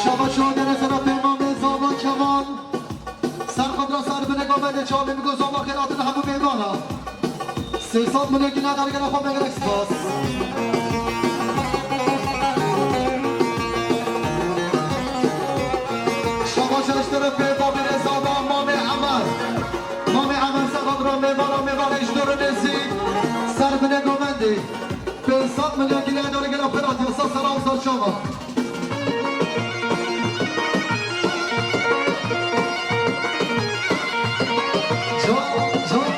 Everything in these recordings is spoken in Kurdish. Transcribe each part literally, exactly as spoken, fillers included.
Şaba şo gere sera pêman bê zava keman. Ser xwe bira ser binê govendê çavê min go zava xêr hatin hemû mêvana. Sê sed milyon gîna dergera xwe me gelek spas. Şaba şo ji terefê babê rêzada Mamê Emer. Mamê Emer ser xwe bira mêvana mêvanê ji dor û nêzîk. Ser binê govendê. Pênc sed milyon gîna dergera xwe hatiye saz selam sar şaba. Can, can.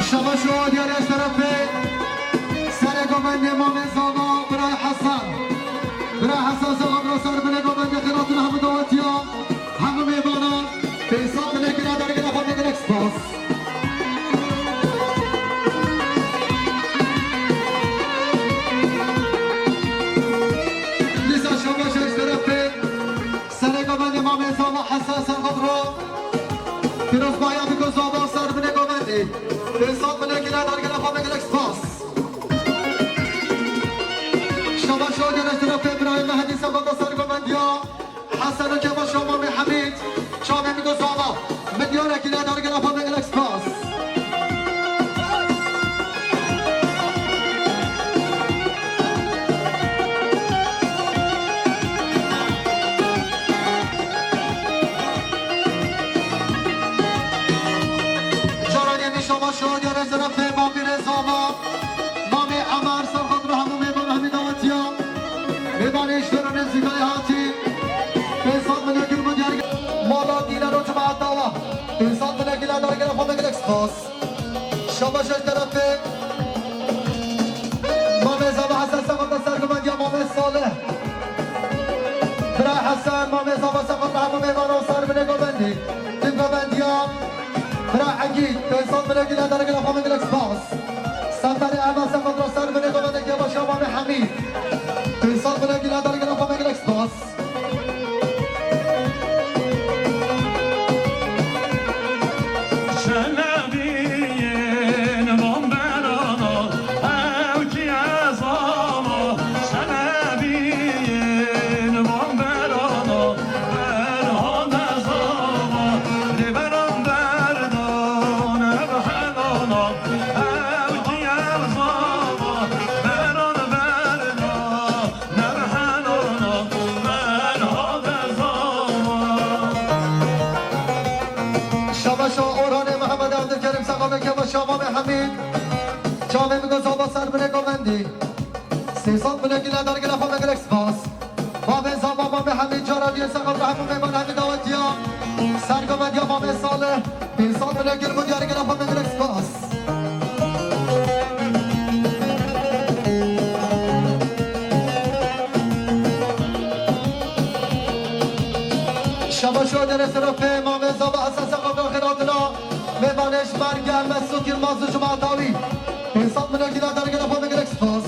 Şaba şo diyarê ez terefê serê govendê Mamê Zava, birayê Hesen. Birayê Hesen, sağ ol, ser binê govendê xêratin hemû dawetiya, hemû mêvana. Pênc sed milyon gîna dergera xwe me gelek spas. Dîsa şaba şo ji terefê serê govendê Mamê Zava Hesen ser xwe bira. Pîrozbahiya biko zava ser binê govendê. Pênc sed milyon gîna dergera xwe me gelek spas. Şaba şo gere ji terefê birayê me Hedî ser xwe bira ser govendiya. Hesen û Kemal Şamamê Hemîd, çavê min go zava. Milyonekî lê dergera xwe me gelek spas. Cara yemî şama şo gere zirafê babî rê zava. Mamê Emer ser xwe bi hemû mêvan hemî dawetiya. Mêvanê ji dor û nêzîkayê hatî. Pênc sed milyon gul bû diyar. Mala dînar û cemaet dawa. Pênc sed milyon gula dergera xwe me gelek spas. Şabaş ji terefê Mamê Zava Hesen Sefata ser guvendiya Mamê Salih. Bira Hesen, Mamê Zava Sefata hemû mêvanan ser binê govendî. Tim govendiya Bira Egîd, pênc sed milyon gula dergera xwe me gelek spas. Seferê Emed Sefata ser binê govendê Kebaşa Mamê Hemîd. Pênc sed milyon gula dergera xwe me gelek spas. Şabaşa Orhanê Mihemed Evdilkerim, Sexamê Kemal Şamamê Hemîd. Çavê min go zava ser binê govendî. Sê sed milyon gula dergera xwe me gelek spas. Bavê zava Mamê Hemîd cara diyê Sexam Rehim û mêvan hemî dawetiya. Ser govediya Mamê Salih. Pênc sed milyon gul bû diyar gera xwe me gelek spas. Şabaşo dere serofê Mamê Zava Hesen Sexam Rehim hatina. Mêvanê ji Merge Mesûd Yilmaz û cemaeta wî. Pênc sed milyon gula dergera xwe me gelek spas.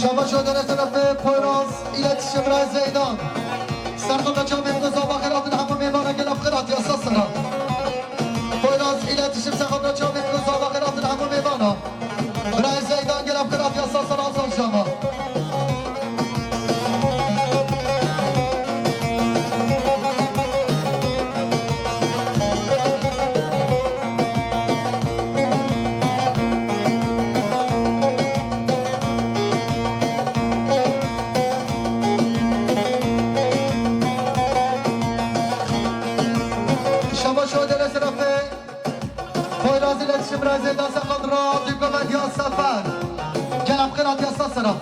Şabaşo dere serofê Poyraz, îletişim Ray Zeydan. Serxota çavê min zava xêratin hemû mêvana gela xêrat ya sasana. Poyraz, îletişim serxota çavê min zava xêratin hemû mêvana. Birayê Zeydan gela bi xêratiya sazan Azal Jama. Şabaş o dere serafê. Poyrazî le dişim razê da seqat ra dîplomatiya sefer. Kerem qiratiya sasera.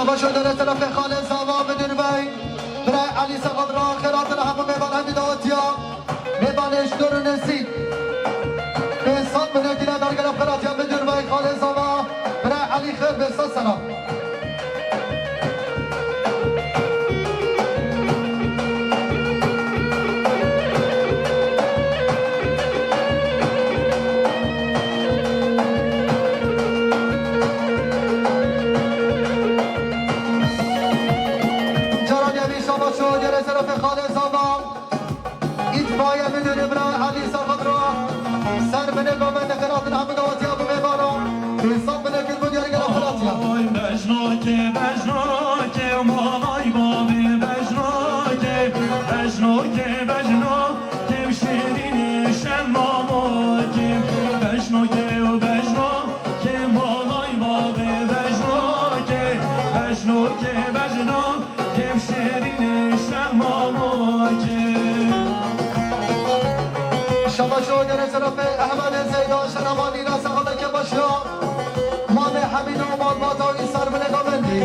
Şabaş û derê serafê Xalê Zava, Midir Bey, Birayê Elî Sexadra, xêr hatin hemû mêvan hemî dawetiya. Mêvanê ji dor û nêzîk. Pênc sed milyon gîna dergera xêr hatiya Midir Bey, Xalê Zava, Birayê Elî xêr pênc sed sera. Caran yemî şabaş û gelê serafê Xalê Zava. Îtfaiye Müdürü Bira Elî Serxadra. Ser binê gomendê xelatın hemû dawetiya bi mêvana. Hesab binê kir bu diyargera xelatiya. Oy bejnokê, bejnokê, malay bavê bejnokê, bejnokê, bejnokê, şêrînê şemamokê, bejnokê û bejnokê, malay bavê bejnokê, bejnokê, bejnokê, şêrînê şemamokê. Şabaş û gelê serafê Ehmedê Zeydan Şerevanî ra sexadeke baş ya. Mamê Hemîd û malbata wî ser binê gomendî.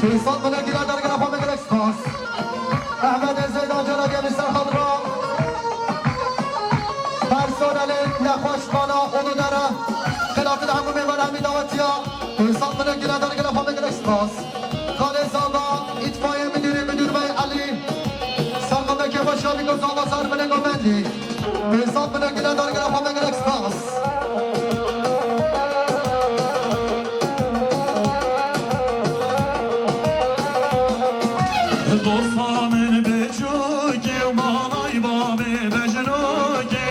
Pênc sed milyon gîna dergera xwe me gelek spas. Ehmedê Zeydan cana diya wî ser xwe ra. Personelê nexweşxana Uludere. Xelatin hemû mêvan hemî dawetiya. Pênc sed milyon gîna dergera xwe me gelek spas. Xalê Zava, îtfaiye müdürü Müdür Bey Elî. Serqameke başa bîko zava ser binê gomendî. Pênc sed binê gile dergera xwe me gelek spas. Dosta min biçûkê û malay bavê bejnokê.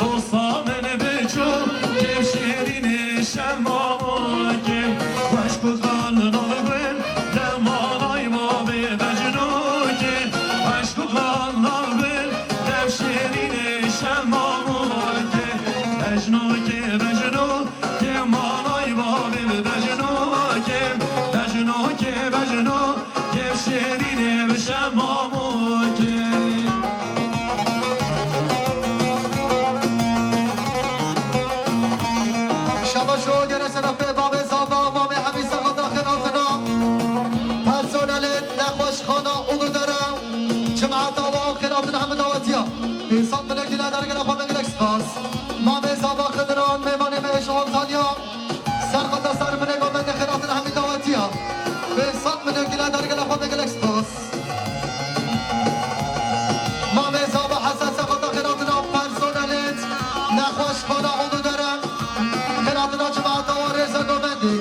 Dosta min biçûkê û şêrînê şemamokê. Xweşk û xal navbin de malay bavê bejnokê. Xweşk û xal navbin de şêrînê şemamokê. Bejnokê, bejnokê, malay bavê bejnokê. Bejnokê, bejnokê, şêrînê bi şemamokê. Şabaş û gere serafê bavê Zava, mamê hemî sexata xêratina. Personelê nexweşxana Uludere, cemaeta wa xêratina hemû dawetiya. Pênc sed milyon gile dergera xwe me gelek spas. Mamê Zava Xidiran, mêvanê me ji Antalya. Serqata ser binê gomendê xêratina hemî dawetiya. Pênc sed milyon gile dergera xwe me gelek spas. Mamê Zava Hesen sexata xêratina personelêt nexweşxana Uludere. Xêratina cemaeta wa rêze gomendî.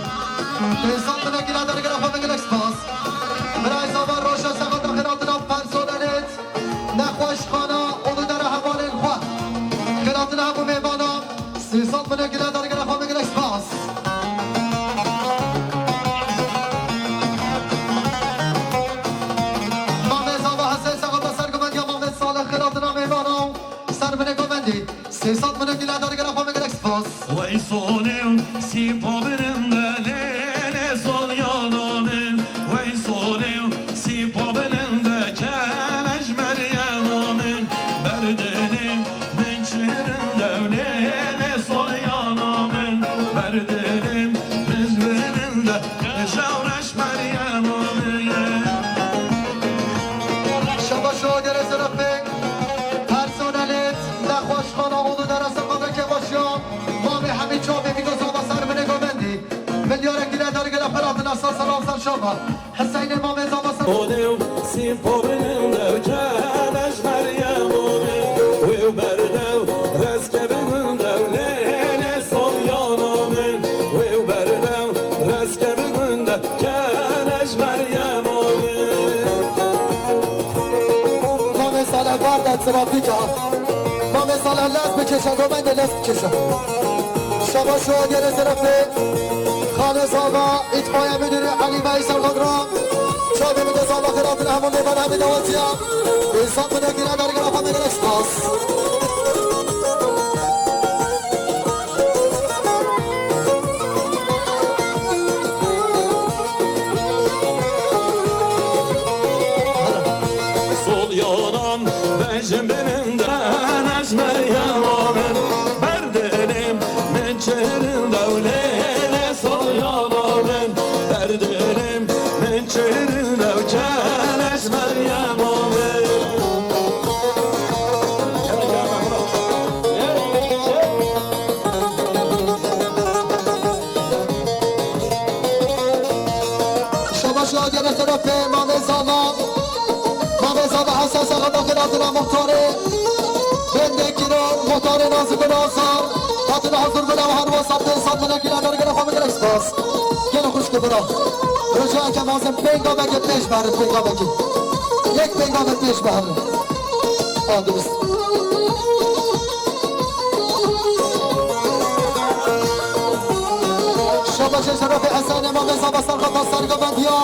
Pênc sed milyon gile dergera xwe me gelek spas. Birayê Zava Roşa sexata xêratina personelêt nexweşxana Uludere hevalên xwe. Xêratina hemû mêvana. Sê sed milyon gile dergera xwe me gelek spas. Mamê Zava Hesê sexata ser gomendiya Mamê Salih xêratina mêvana û ser binê gomendî. Sê sed milyon gile dergera xwe me gelek spas. Wey sonê û sîpa birinde lê lê solyana min. Wey sonê û sîpa birinde kele ji Meryema min. Berdênê min çirinde û lê lê solyana min. Berdênê min birinde jewre ji Meryema min. Şabaş û gere serafê personelêt nexweşxana Uludere sexateke baş ya. Mamê hemî çavê vî doza ve ser binê gomendî. Milyarek gile dergera pera dina sal selam ser şama. Hiseynê Mamê Zava ser. Odew sîpo bin dew keleş Meryem odew. Wê û berdew reskevin gul dew lê lê solyan odew. Wê û berdew reskevin gul dew keleş Meryem odew. Mamê Salih var da trafîk a. Mamê Salih lez bikêşe, gomendê lez bikêşe. Şabaş û gere serafê Xalê Zava, îtfaiye müdürü Elî Bey Serxadra. Çavê min de zava xêratin hemû mêvan hemî dawetiya. Însan min de gire dergera xwe me gelek spas. Sol yanan bejim bininde nejme yamanın. Berdilim min çerin dewlele sol yamanın. Berdilim Şadiye şerefê Mamê Zava. Mamê Zava Hesen Serhada Xêr hatine muxtarê. Bendê Kiran, muxtarê nazik û nazar. Hatine hazir bûne û her wesa pênc sed mine gîla dergela xwe bigire spas. Gelê xwişk û bira. Rojayeke mezin pêngavekê pêş biherin, pêngavekê. Yek pêngavê pêş biherin. A, dirist. Şabaşê şerefê Hesenê Mamê Zava Serhada sergevendiya.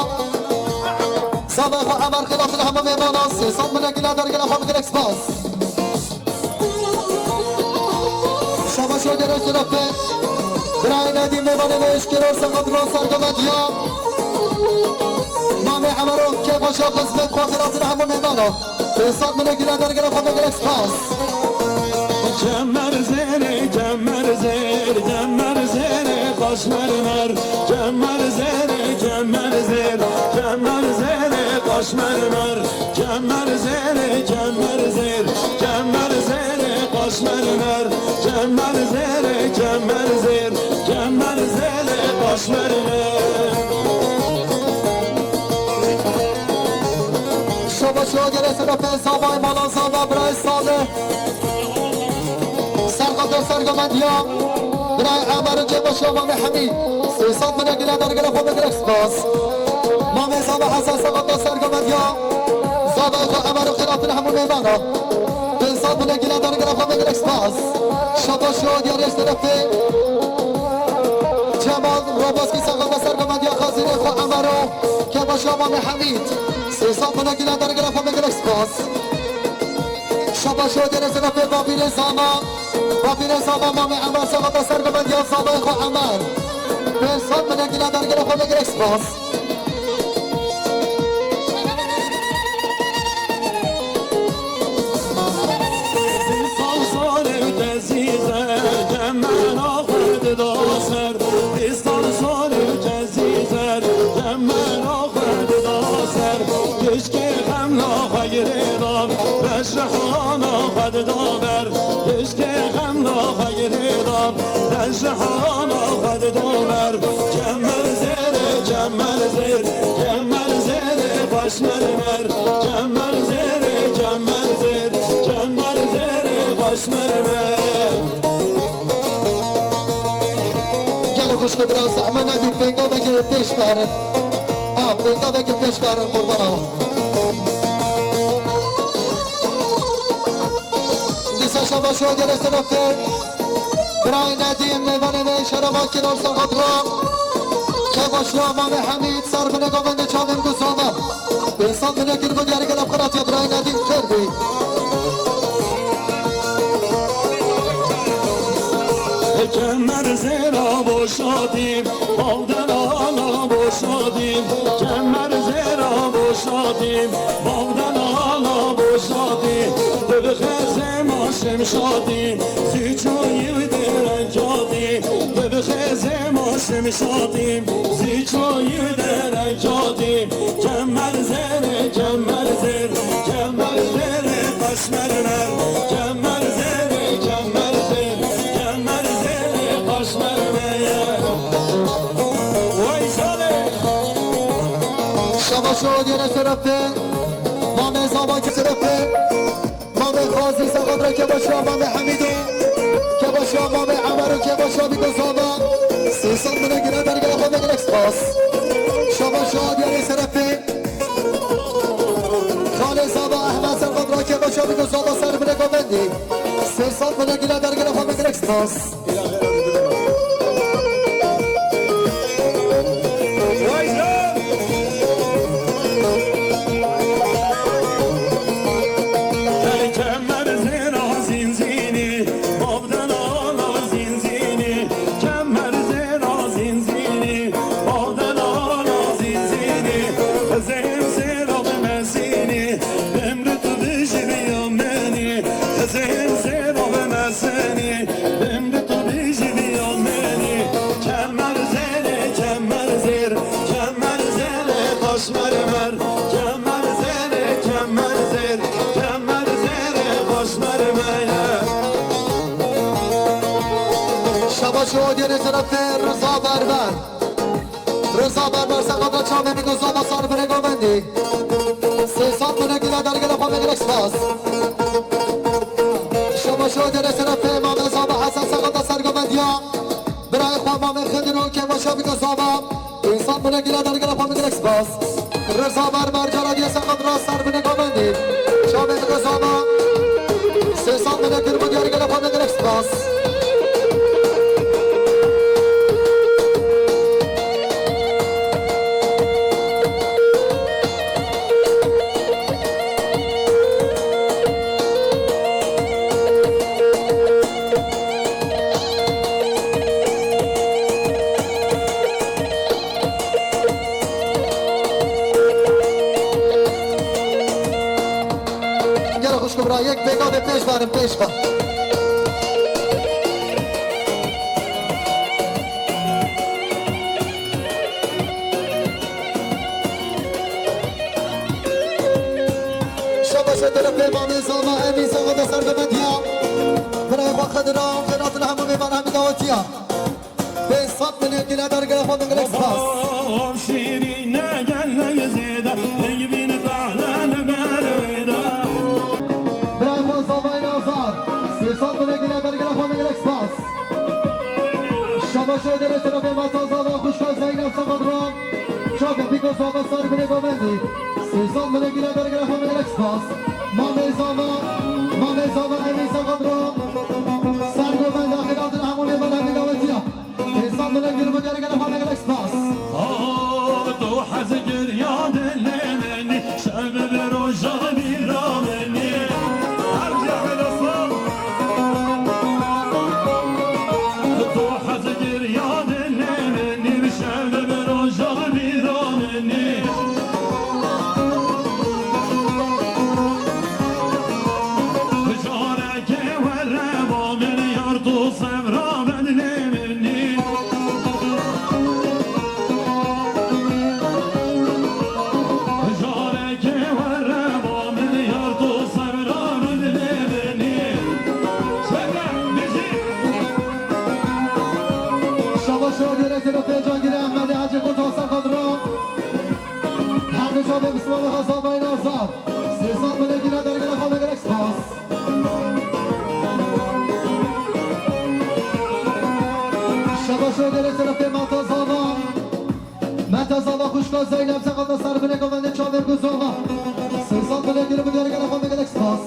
Zava xwe Emer Xêr hatine hemû mêvanan sê sed mine gîla dergela xwe bigire spas. Şabaşê gelê şerefê. Birayê Nedîm mêvanê me eşkero serhadro sergevendiya. Mamê Emero kêfa şa xizmet xwe Xêr hatine hemû mêvanan. Pênc sed mine gîla dergela xwe bigire spas. Kemer zêrê, kemer zêr, kemer zêrê, qaşmer mer. Kemer zêrê, kemer zêr, kemer zêrê, qaşmer mer. Kemer zêrê, kemer zêr, kemer zêrê, qaşmer mer. Kemer zêrê, kemer zêr, kemer zêrê, qaşmer mer. Şabaş û gelê şerefê Zavay mala Zava birayê Salih. Serhada sergevendiya. Birayê Emer û kêfa şa Mamê Hemî. Sê sed mine gîla dergela xwe bigire spas. Mamê Zava Hesen serhada sergevendiya. Zavayê xwe Emer û Xêr hatine hemû mêvanan. Pênc sed mine gîla dergela xwe bigire spas. Şabaş û gelê şerefê. Cemal Robaskî serhada sergevendiya xezîrê xwe Emero. Kêfa şa Mamê Hemîd. Sê sed mine gîla dergela xwe bigire spas. Şabaş û gelê şerefê Babîrê Zava. Babîrê Zava Mamê Emer serhada sergevendiya Zavayê xwe Emer. Pênc sed mine gîla dergela xwe bigire spas. Sal sal û tezî ser, kemera xwe dida ser. Sal sal û tezî ser, kemera xwe dida ser. Tişkê xemla xwe girêdan, reşrihana xwe dida ber. Tişkê xemla xwe girêdan, reşrihana xwe dida ber. Kemer zêrê, kemer zêr, kemer zêrê, qaşmer mer. Kemer zêrê, kemer zêr, kemer zêrê, qaşmer mer. Gelê xwişk û bira, zehmet nedî, pêngavekê pêş biherin. A, pêngavekê pêş biherin, qurbana we. Dîsa şabaş û gelê şerefê. Birayê Nedîm, mêvanê me, şerava Kiran serhadra. Kêfa şa Mamê Hemîd, ser binê govendê çavên ku Zava. Pênc sed mine gîl bo diyarî gela xwe ratiya birayê Nedîm xêr bî. Kemer zêra boşadî, bavdena ana boşadî. Kemer zêra boşadî, bavdena ana boşadî. Dibixeze ma şemşadî, zîçoyî dereng kadî. Dibixeze ma şemşadî, zîçoyî dereng kadî. Kemer zêrê, kemer zêr, kemer zêrê, qaşmer mer. Kemer zêrê, kemer zêr, kemer zêrê, qaşmer mer. Wey salê. Şabaş û gelê şerefê, Mamê Zava şerefê. Mamê Xazî Sexadra, kêfa şa Mamê Hemîdo, kêfa şa Mamê Emer û kêfa şa Bîto Zava. Sê sed mine gîla dergela xwe bigire spas. Şabaş û gelê şerefê. Xalê Zava Ehmed Sexadra, kêfa şa Bîto Zava ser binê govendî. Sê sed mine gîla dergela xwe bigire spas. Kemer zêra zînzînî, bavdena ana zînzînî. Kemer zêra zînzînî, bavdena ana zînzînî. Xizên zêra bi mezinî, bimri tu bijî bi ya menî. Xizên zêra bi mezinî, bimri tu bijî bi ya menî. Kemer zêrê, kemer zêr, kemer zêrê, qaşmer mer. Kemer zêrê, kemer zêr, kemer zêrê, qaşmer mer. Şabaş û gelê şerefê Riza Berber. Zava berber seqata çavê min ku zava sar bine govendî. Sê sed bine gile dergele xwe min gelek spas. Şaba şo dere sere pê mame zava hesen seqata ser govendiya. Birayê xwe mame Xidiro ke başa bike zava. Sê sed bine gile dergele xwe min gelek spas. Reza berber cara diye seqat rast ser bine govendî. Çavê min ku zava. Sê sed bine gir bu dergele xwe min gelek spas. Gel xwişko bira, yek pêka de pêş verin, pêş ve. Şabaşe terefê mamê zana, emî zana da ser bimediya. Birayê xwe Xidira, xêratina hemû mêvan hemî dawetiya. Pênc sed milyon gile dergele xwe min gelek spas. Of şîrîne gelek zêde, hingvîn tahle li ber wê de. Birayê xwe Zavayê Nazar, sê sed milyon gile dergele xwe min gelek spas. Şabaşê dere terefê Meta Zava, xwişka Zeynep Sefadra. Çavê Pîko Zava ser binê govendî. Sê sed milyon gile dergele xwe min gelek spas. Mamê Zava, mamê Zava emî Sefadra. Ser govenda xêratina hemû mêvan hemî dawetiya. Sê sed milyon gir bu dergele xwe min gelek spas. Ah, tu hez giriya dilê min, şev bi roja bîra min. Her cehil aslan. Tu hez giriya dilê min, şev bi roja bîra min. Careke were ba min yar tu sevra bedlê min. Careke were ba min yar tu sevra bedlê min. Şaka, müzik. Şabaş o gere sera pêca gire Ehmedê Hacî Qurta Sefadra. Her du çavê Bismillah Hazar Bayın Azar. Sê sed milyon gire dergele xwe min gelek spas. Şabaş o gere sera pê Meta Zava. Meta Zava xwişka Zeynep seqata ser binê govendê çavê ku zava. Sê sed milyon gire bu dergele xwe min gelek spas.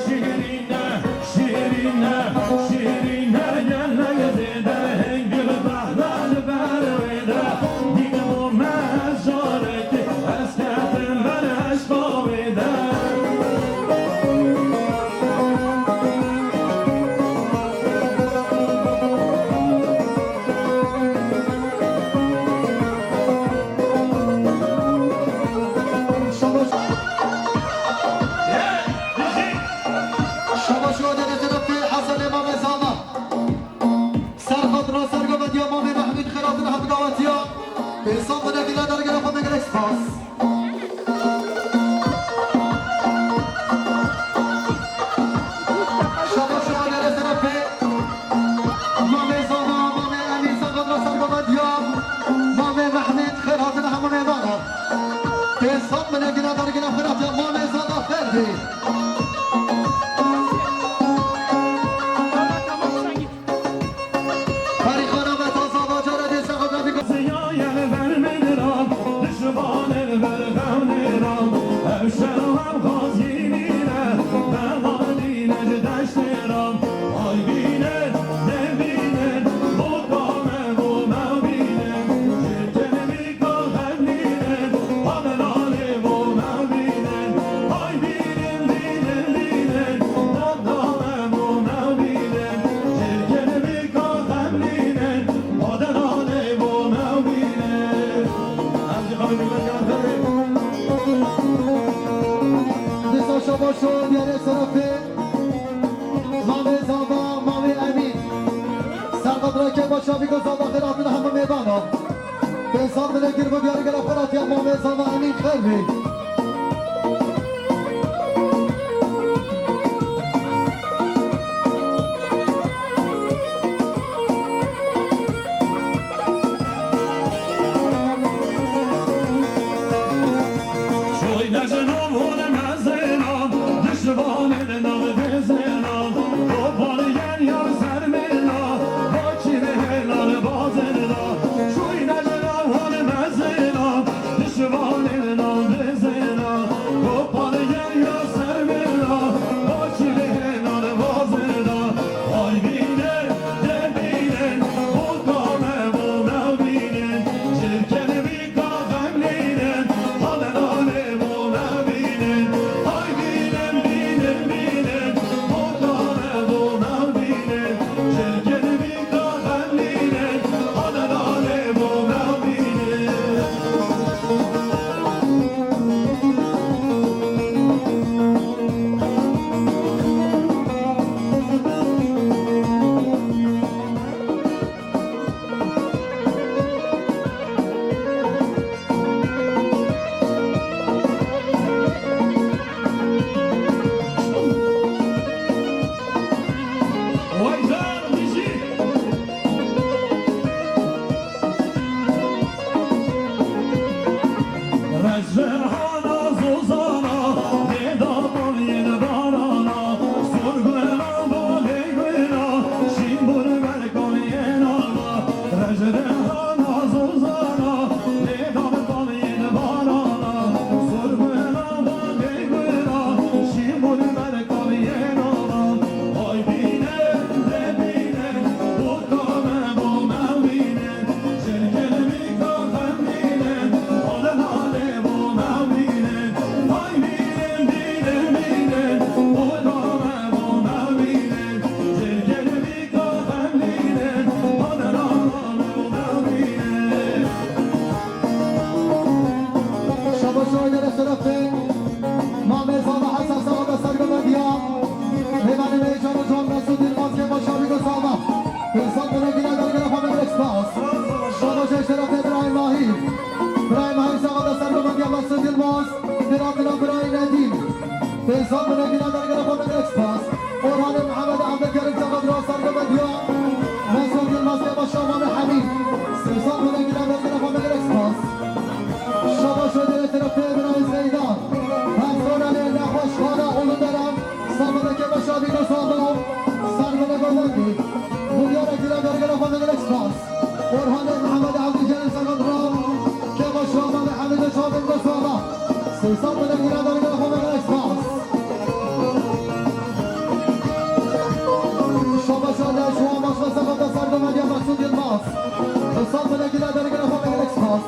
Şîrîne, şîrîne, şîrîne, gelek zêde, hingil behne li ber wê de. Dînim û me carekê, ez ketim ber eşqa wê de. Şabaş. Şabaş o dere terefê Hesenê Mamê Zana. Ser xatina sergovetiya Mamê Mehmûd xêratina hemdawetiya. Pênc sed milyon gile dergele xwe min gelek spas. Şabaş o dere terefê Mamê Zana, Mamê Emîn, ser xatina sergovetiya Mamê Mehmûd xêratina hemû mêvana. Pênc sed milyon gile dergele xêratiya Mamê Zana ferdî. Perîxana me taza bacara dê sexa gavî. Ziya yel ber min ra, dişman el ber xewnê ra, ev şew ev xazî mîne. Şo diyarê serafê, mamê Zava, mamê Emîn. Serqadra ke başa bî ku Zava xêr hatin hemû mêdana. Pênc sed milê gir bo diyarê gela xwe ratiya mamê Zava Emîn xêr bî. Şoyne ji nav hûn mezênan, dişvanên nav dêzênan, kopariyên yar sermêna, vakî vê hêlan bazêna. Şoyne ji nav hûn mezênan, dişvanên nav dêzêna, kopariyên yar sermêna, vakî vê hêlan bazêna. Ay bîne, de bîne, bota me bo me bîne, çirkên bî Şabaş ailelere şerefê. Mamê Zava Hesen Zava da sergomediya. Mêvanê me can û can Mesûd Yilmaz ke başa bî go Zava. Pênc sed milê gîna dergera xwe me gelek spas. Şabaş şerefê Birayê Mahîr. Birayê Mahîr Zava da sergomediya Mesûd Yilmaz. Dira dira Birayê Nedîm. Pênc sed milê gîna dergera xwe me gelek spas. Orhanê Mihemed Evdilkerim Zava dira sergomediya. Mesûd Yilmaz ke başa Mamê Hemîd. Sê sed milê gîna dergera xwe me gelek spas. Şabaş û dêrê şerefê Birayê Zeydan. Personelê nexweş xana Ulu Deran, servadeke başa bî go Zava, servade govendî. Milyara gîna dergera xwe me gelek spas. Orhanê Mihemed Evdilkerim Zava dira, ke başa Mamê Hemîd çavên go Zava. Sê sed milê gîna dergera xwe me gelek spas. Şabaş ale şuan başka servade sergomediya Mesûd Yilmaz. Sê sed milê gîna dergera xwe me gelek spas.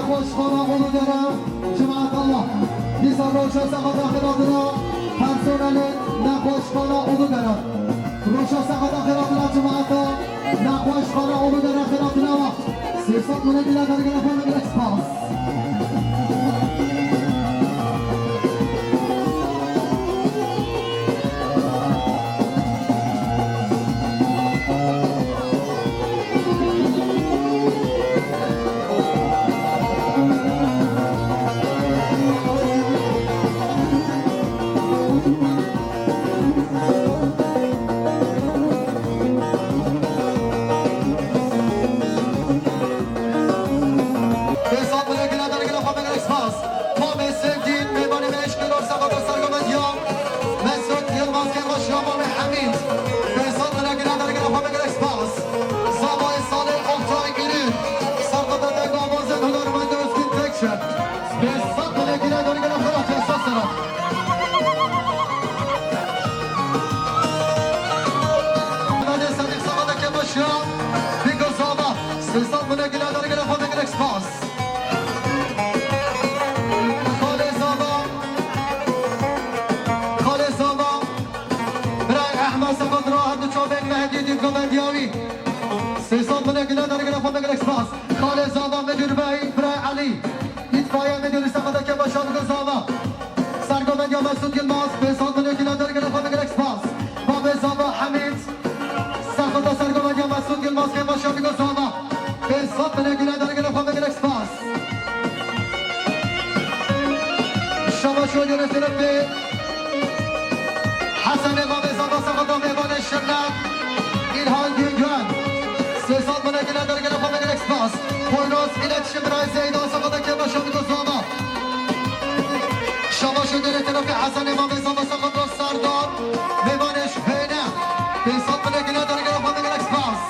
Nexweşxana Uludere, cemaat Allah. Dîsa roşa saxata xêratina personelê nexweşxana Uludere. Roşa saxata xêratina cemaata nexweşxana Uludere xêratina wa. Sê sed mine gile dergele xwe, gelek spas. Pêsad mine gile dergele xwe, gelek spas. Mamê Sevgîn, mêvanê me eşkero, saxata sergovendiya. Mesut Yilmaz, kêrvaşiya Mamê Hemîd. Pêsad mine gile dergele xwe, gelek spas. Zavayê Salê Oktay Gülün. Serqata deng avazên hunermendê Özgün Tekçe. Pêsad mine gile dergele xwe, pêsad sera. Hemedê Sedîq, saxata kêrvaşiya Bîgo Zava. Sê sed mine gile dergele xwe, gelek spas. Xalê Zava, Xalê Zava, birayê Ehmed Seqat ra her du çavên Mehdî dî govendiyawî. Sê sed mine gile dergele xwe, gelek spas. Xalê Zava, Midûr Bey, birayê Elî, îtfaiye midûrî, saxata kêrvaşiya Bîgo Zava. Sergovendiya Mesut Yilmaz, pêsad mine gile dergele xwe, gelek spas. Babê Zava Hemîd, saxata sergovendiya Mesut Yilmaz, kêrvaşiya Bîgo Zava. Pêsad mine gile dergele xwe, gelek spas. Şabaş û dîrê serepê Hesenê Mamê Zava, saxata mêvanê Şirnev, Îlhan Güngön. Sê sed mine gile dergele xwe, gelek spas. Poyraz îletişim, birayê Zeyda, saxata kêrvaşiya Bîgo Zava. Şabaş û dîrê serepê Hesenê Mamê Zava, saxata Serdar, mêvanê Hêne, pêsad mine gile dergele xwe, gelek spas.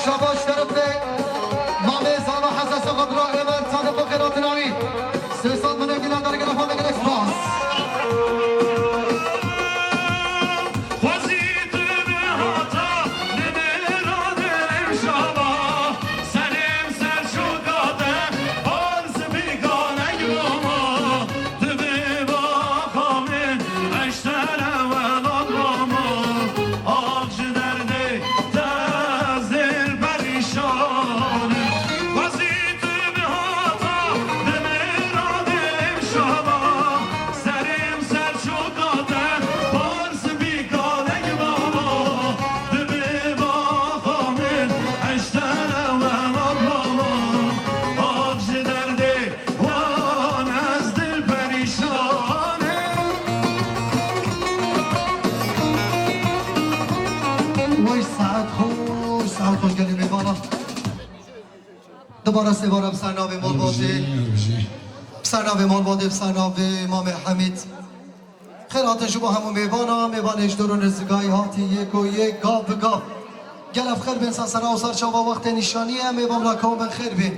Şabaş derefê Mamê Zava, Hese Seqat ra Ömer Sadık, xêratina wî. Sê sed mine gile dergele xwe, gelek spas. Xwezî tu bi hata, dibira dilim şava. Serê min ser şoka te, par spî kalek mama, tu bi baxa min eştere welat mama, ax ji derdê te ez dil perîşan im. Xwezî tu bi hata, dimira dilim şava, serê min ser şoka te, par spî kalek mama, tu bi baxa min eştere welat mama, ax ji derdê wan ez dil perîşan im. Wey saet xweş, saet xweş gelê mêvana. Dubare sêvara bi ser navê malbatê, bi ser navê malbatê, bi ser navê Mamê Hemîd. Xêr hatin ji bo hemû mêvana, mêvanê ji dor û nizikayî hatî yek û yek, gav bi gav. Gelek xêr bin, ser sera û ser çava wextê nîşanî ye, mêvan ra kewbin xêr bin.